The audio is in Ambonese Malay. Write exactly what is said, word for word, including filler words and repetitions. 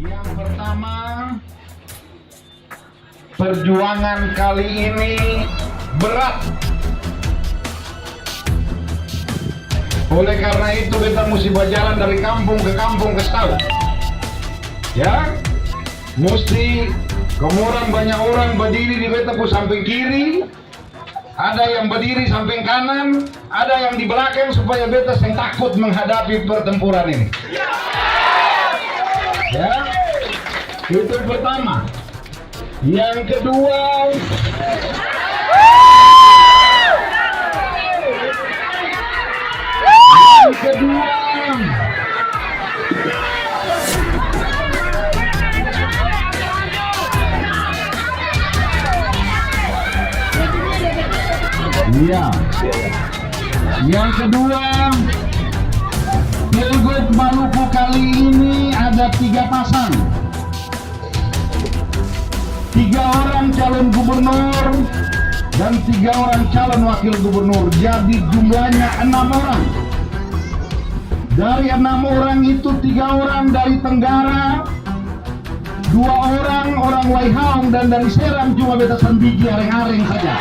Yang pertama, perjuangan kali ini berat. Oleh karena itu, beta musti bajalan dari kampung ke kampung, kas tau. Ya, musti komorang, banyak orang badiri di beta pung samping kiri, ada yang badiri samping kanan, ada yang di balakang, supaya beta seng takut menghadapi pertempuran ini. Ya, itu pertama. Yang kedua, yang kedua, iya. Yang kedua, Pilgub Maluku kali ini ada tiga pasang. Tiga orang calon gubernur dan tiga orang calon wakil gubernur. Jadi jumlahnya enam orang. Dari enam orang itu, tiga orang dari Tenggara, dua orang orang Waihaong, dan dari Serang cuma beta sandiri areng-areng saja.